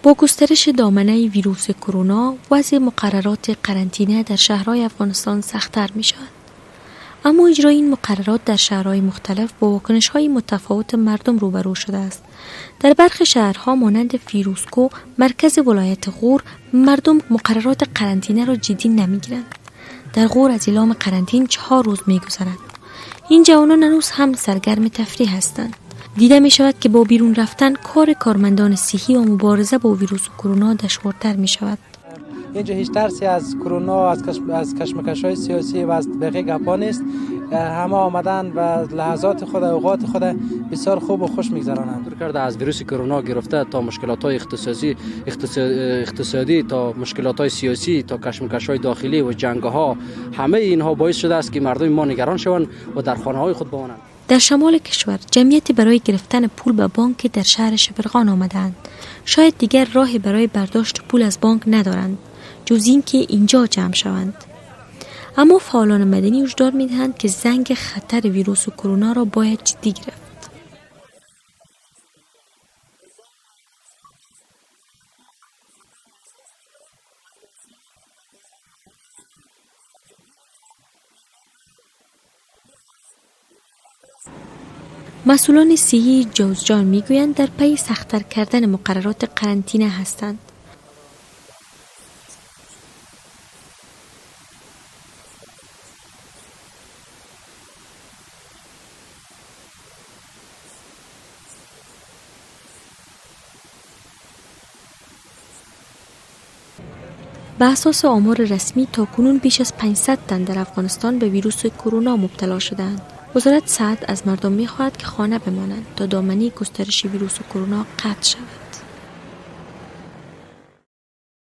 با گسترش دامنه ویروس کرونا، وضع مقررات قرنطینه در شهرهای افغانستان سختتر می شود. اما اجرای این مقررات در شهرهای مختلف با واکنش‌های متفاوت مردم روبرو شده است. در برخی شهرها مانند فیروزکوه، مرکز ولایت غور، مردم مقررات قرنطینه را جدی نمیگیرند. در غور از اعلام قرنطین 4 روز میگذرد. این جوانان هنوز هم سرگرم تفریح هستند. دیده می شود که با بیرون رفتن کار کارمندان صحی و مبارزه با ویروس کرونا دشوارتر می شود. اینجا هیچ ترسی از کرونا، از کشمکش‌های سیاسی و از بقیه گپا نیست. همه آمدن و لحظات خود، اوقات خود بسیار خوب و خوش می‌گذرانند. دور کرده از ویروس کرونا گرفته تا مشکلات‌های اقتصادی تا مشکلات‌های سیاسی تا کشمکش‌های داخلی و جنگ‌ها، همه اینها باعث شده است که مردم ما نگران شوند و در خانه‌های خود بمانند. در شمال کشور جمعیتی برای گرفتن پول به بانک در شهر شبرغان آمدند. شاید دیگر راهی برای برداشت پول از بانک ندارند جز اینکه اینجا جمع شوند. اما فعالان مدنی هشدار می‌دهند که زنگ خطر ویروس کرونا را باید جدی گرفت. مسئولان صحی جوزجان میگویند در پی سخت‌تر کردن مقررات قرنطینه هستند. به اساس آمار رسمی تا کنون بیش از 500 تن در افغانستان به ویروس کرونا مبتلا شدند. وزارت صحت از مردم می‌خواهد که خانه بمانند تا دامنه گسترش ویروس کرونا قطع شود.